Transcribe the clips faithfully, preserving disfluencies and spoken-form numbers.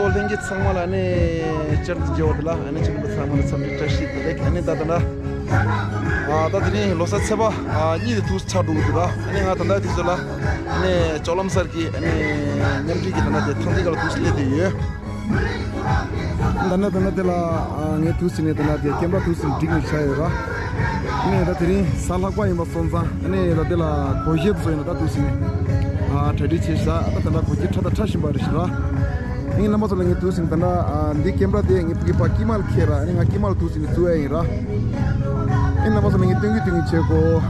ལྷན་རྒྱས་ཚང་མ་ལ་ཨ་ནི་བཅར་འདུག་བརྗེ་བ་དེ་ལ་ཨ་ནི་ཁྱེད་རྣམ་པ་ཚང་མ་ལ་འཚམས་འདྲི་བཀྲ་ཤིས་བདེ་ལེགས། ཨ་ནི་ད་ད་ལྟ་ཨ་ད་དེ་རིང་ལོ་གསར་ཚེས་པ་ཨ་གཉིས་དེ་ཐུག་ཆགས་འགྲོ་གི་འདུག་ར། ཨ་ནི་ང་ད་ལྟ་དུས་ཚོད་ལ་ཨ་ནི་ལྕོག་ལམ་གསར་གྱི་ཨ་ནི་མཉམ་འབྲེལ་གྱི་ད་ལྟ་དེ་ཐང་སྟེང་ག་ལ་ཐུག་སླེབས་བསྡད་ཡོད། ད་ནི་ད་ནི་དེ་ལ་ཨ་ངས་ཐུག་ཟིན་ནས་ད་ནི་དེ་ཀེམ་ར་ཐུག་ཟིན་བསྒྲིགས་ནས་བཞག་ཡོད་ར། ཨ་ནི་ད་དེ་རིང་གཟའ་ལྷག་པ་ཡིན་པ་སོང་ཙང་ཨ་ནི་ད་དེ་ལ་སྒོར་གཞས་བཟོ་ཡིན་ན་ད་ཐུག་ཟིན་ནས་ཨ་གྲ་སྒྲིག་བྱས་ཤག་ད་ད་ལྟ་སྒོར་གཞས་འཁྲབ་ད་འཁྲབ་བཞིན་པ་རེད་ཤག་ར། ཨ་ནི་རྣམ་པ་ཚོ་ལ་ངས་ཐུག་ཟིན་ད་ནི་ཨ་འདི་ཀེམ་ར་དེ་ངའི་ཕ་གི་ཕ་ཀི་མལ་ཁྱེར་ར། ཨ་ནི་ང་ཀི་མལ་ཐུག་ཟིན་ནས་བཙུགས་ཡ་ཡིན་ར། ཨ་ནི་རྣམ་པ་ཚོ་ལ་ངས་སྟོན་གི་སྟོན་གི་བྱེད་གོ།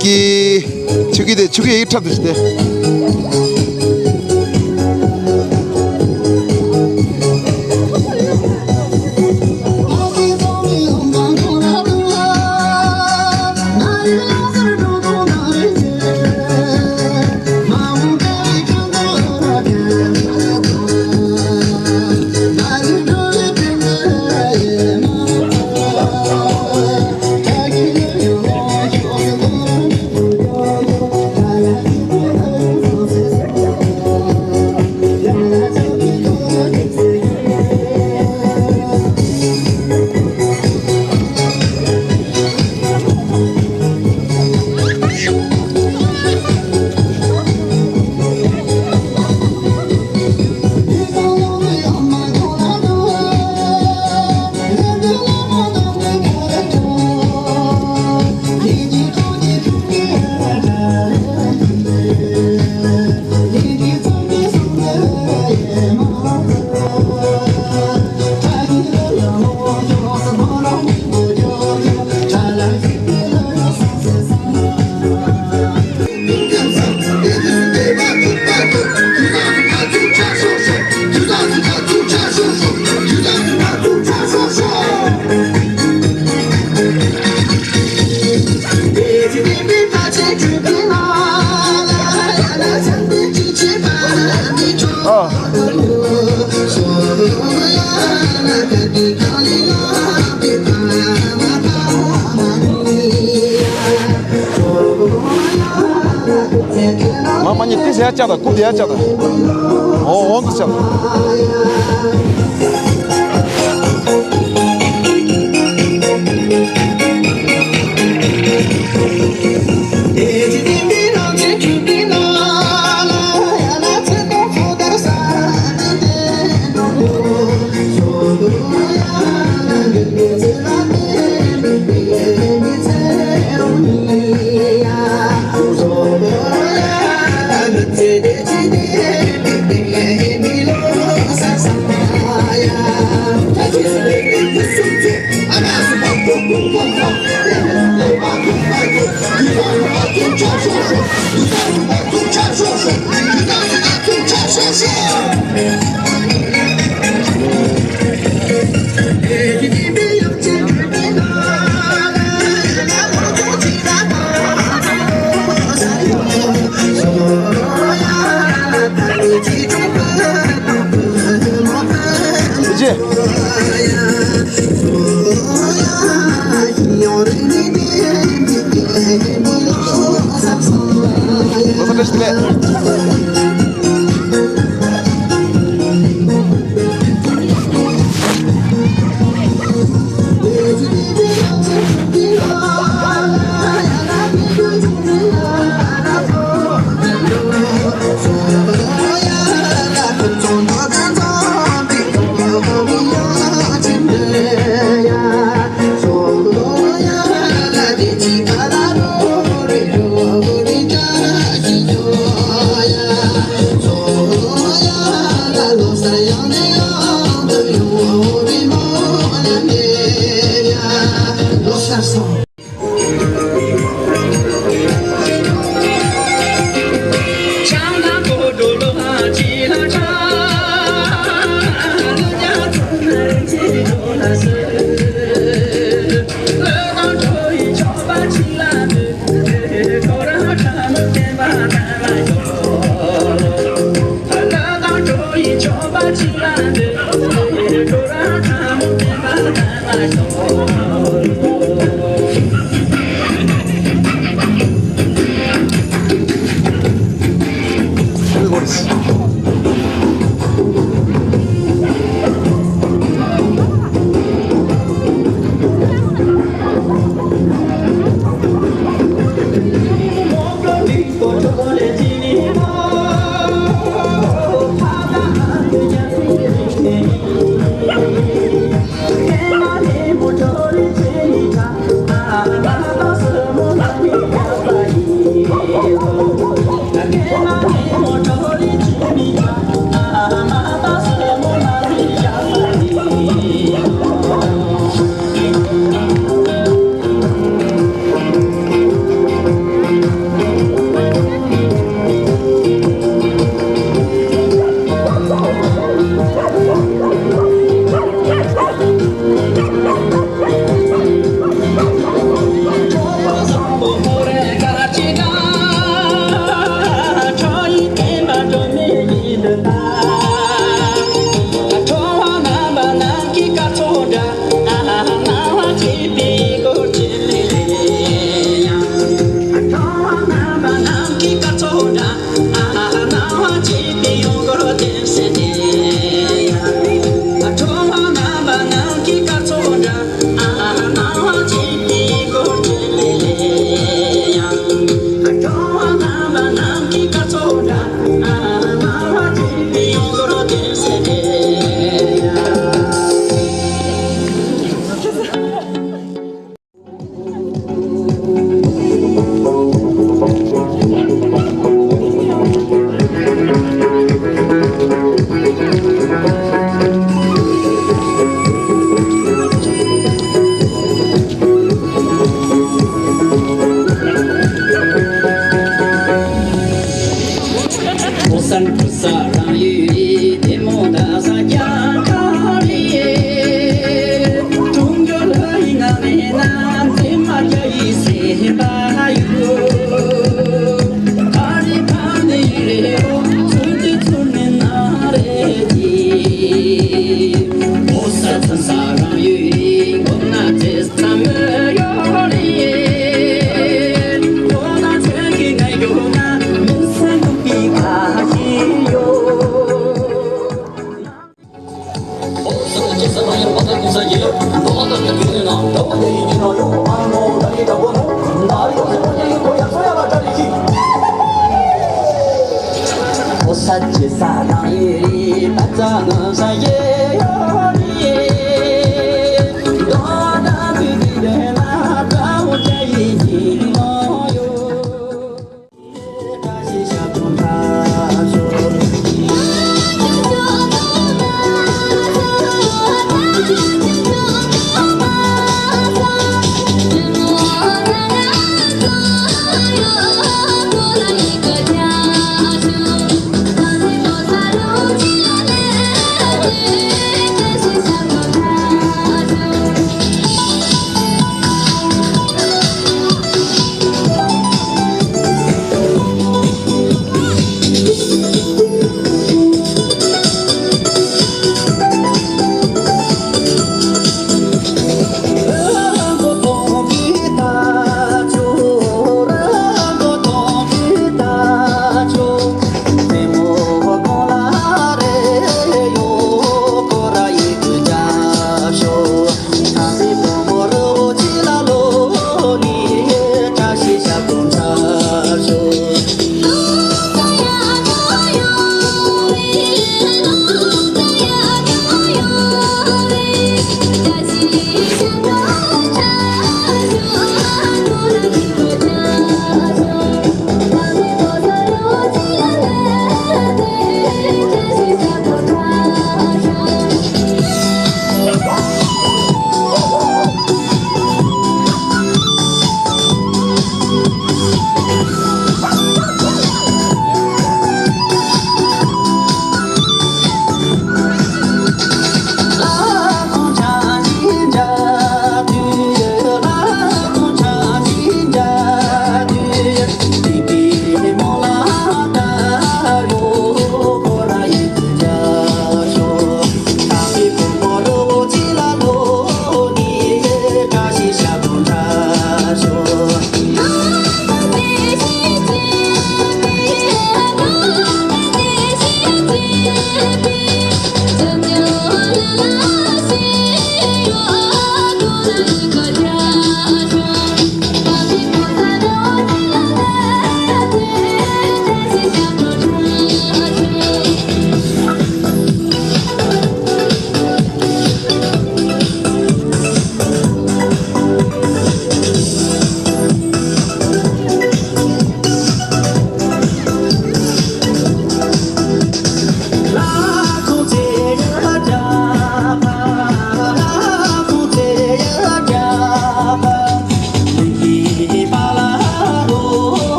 ཀི། ཆུ་ཀི་དེ་ཆུ་ཀི་ཡིག་འཁྲབ་དུ་ཞིག་དེ། ང་མ་ཉེས་ཏི་ཟེར་ཡ་ཅག་དང་ཀུ་དེ་ཡ་ཅག་དང་། འོ་འོང་དུ་ཅག་དང་།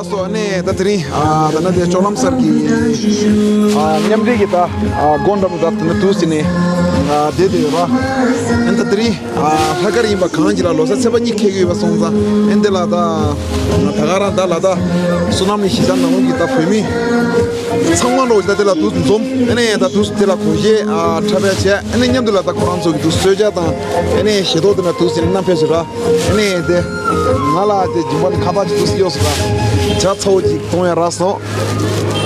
ལགས་སོ། ཨ་ནི་ད་དེ་རིང་ཨ་ད་ནི་དེ་ལྕོག་ལམ་སར་གྱི་ཨ་མཉམ་འབྲེལ་གྱི་ད་ཨ་སྒོ་འགྲམ་ད་དེ་ནི་དུས་ཟིན་ནས་ཨ་བསྡད་དེ་ཡོད་ར། ཨ་ནི་ད་དེ་རིང་ཨ་ལྷག་དཀར་ཡིན་པ་གང་ཅི་ལ་ལོ་གསར་ཚེས་པ་གཉིས་འཁེལ་གྱི་ཡོད་པ་སོང་ཙང་ཨ་ནི་དེ་ལ་ད་ད་ག་རང་ད་ལ་ད་བསོད་ནམས་ནི་གཞིས་ཆགས་ནང་ལོགས་ཀྱི་ད་བོད་མི་ཚང་མ་ལོ་ད་དེ་ལ་དུས་འཛོམས། ཨ་ནི་ད་དུས་དེ་ལ་གོ་ཤེས་ཨ་འཁྲབ་པ་བྱས། ཨ་ནི་མཉམ་དུ་ལ་ད་ཁོ་རང་ཚོ་གི་དུས་གསོལ་ཇ་དང་ཨ་ནི་ཞལ་ཏོག་དེ་ན་དུས་ཟིན་ནས་བསྣམས་ཕེབས་ཟེར་ར། ཨ་ནི་དེ་ང་ལ་དེ་སྦྱིན་པ་ནི་ཁ་པར་གྱི་དུས་སུ་གཡོགས་སུ་ར། ཇ་ཚ་བོ་ཅིག་གཏོང་ཡ་རག་སོང་།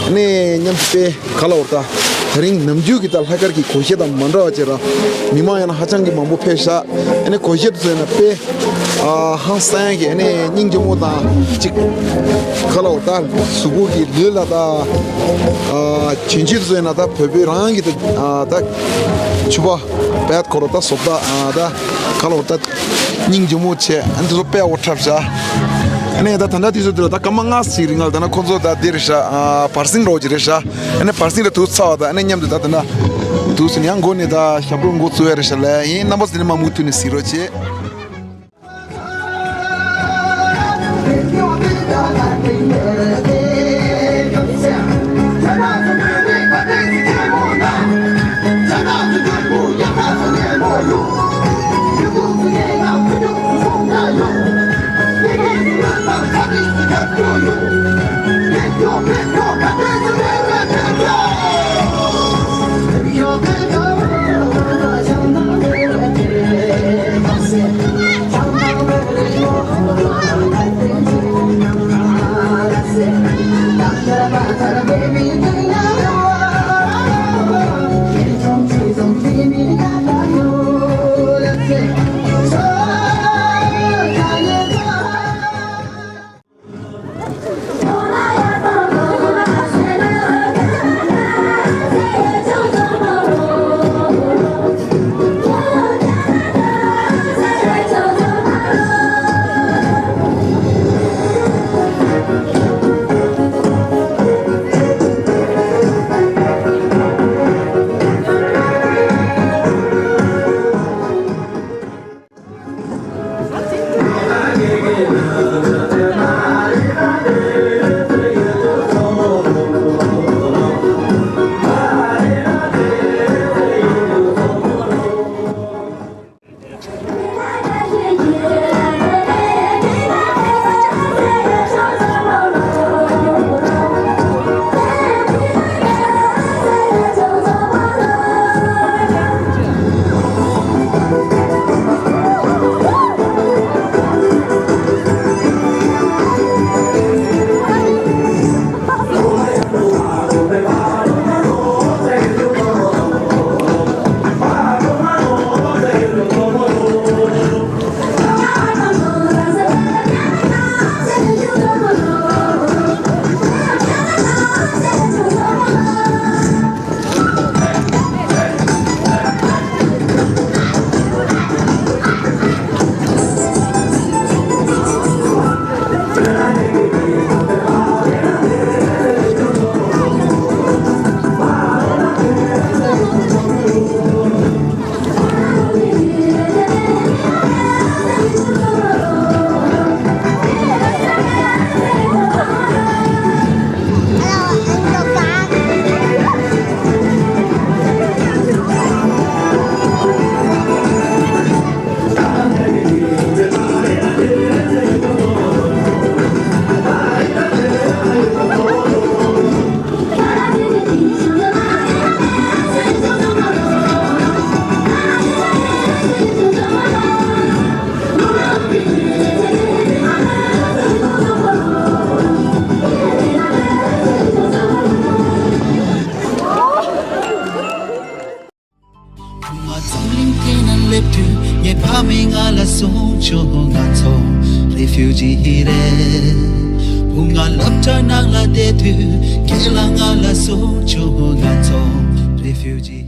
ཨ་ནི་མཉམ་དུ་དཔེ་ག་ལ་བར་ད་དེ་རིང་ནམ་རྒྱུན་གྱི་ད་ལྷག་དཀར་གྱི་གོ་ཤེས་དང་མ་འདྲ་བ་ཅིག་ར། མི་མང་ཡང་ན་ཧ་ཅང་གི་མང་པོ་ཕེབས་ཤག་ཨ་ནི་གོ་ཤེས་དེ་ཚོ་ཡང་ན་དཔེ་ཨ་ཧང་སང་གི་ཨ་ནི་སྙིང་རྗེ་མོ་དང་ཅིག་ག་ལ་བར་ད་གཟུགས་པོ་གི་ལུས་ལ་ད་ཨ་གྱོན་ཆས་དེ་ཚོ་ཡང་ན་ད་བོད་པའི་རང་གི་ད་ཨ་ད་ཕྱུ་པ་བད་ཁོ་ར་ད་བཟོ་ལྟ་ཨ་ད་ག་ལ་བར་ད། སྙིང་རྗེ་མོ་བྱས། ཨ་ནི་དེ་ཚོ་དཔེ་འོ་འཁྲབ་བྱ། ཨ་ནི་ད་ད་ལྟ་དུས་ཚོད་འདི་ལ་ད་སྐར་མ་ལྔ་ཞིག་རིང་ལ་ད་ན་ཁོ་ཚོ་ད་འདིར་ཤ་ཨ་བར་སེང་རོགས་ཀྱི་རེད་ཤ། ཨ་ནི་བར་སེང་ལ་དུས་ཚ་བ་ད་ཨ་ནི་མཉམ་དུ་ད་ད་ན་དུས་སུ་ཡང་འགོ་ནས་ད་ཞབས་བྲོ་འགོ་བཙུགས་ཡ་རེད་ཤ་ལ་ཡིན། རྣམ་པ་ཚོ་ནི་མ་མུ་མཐུད་ནས་གཟིགས་རོགས་བྱེད། ང་འཛམ་གླིང་འདི་ན་སླེབས་དུས་ངའི་ཕ་མས་ང་ལ་གསུངས་བྱུང་། ང་ཚོ་རི་ཕིའུ་ཇི་རེད། བུ་ང་སློབ་གྲྭ་ནང་ལ་བསྡད་དུས་ཁྱེད་ལ་ང་ལ་གསུངས་བྱུང་། ང་ཚོ་རི་ཕིའུ་ཇི།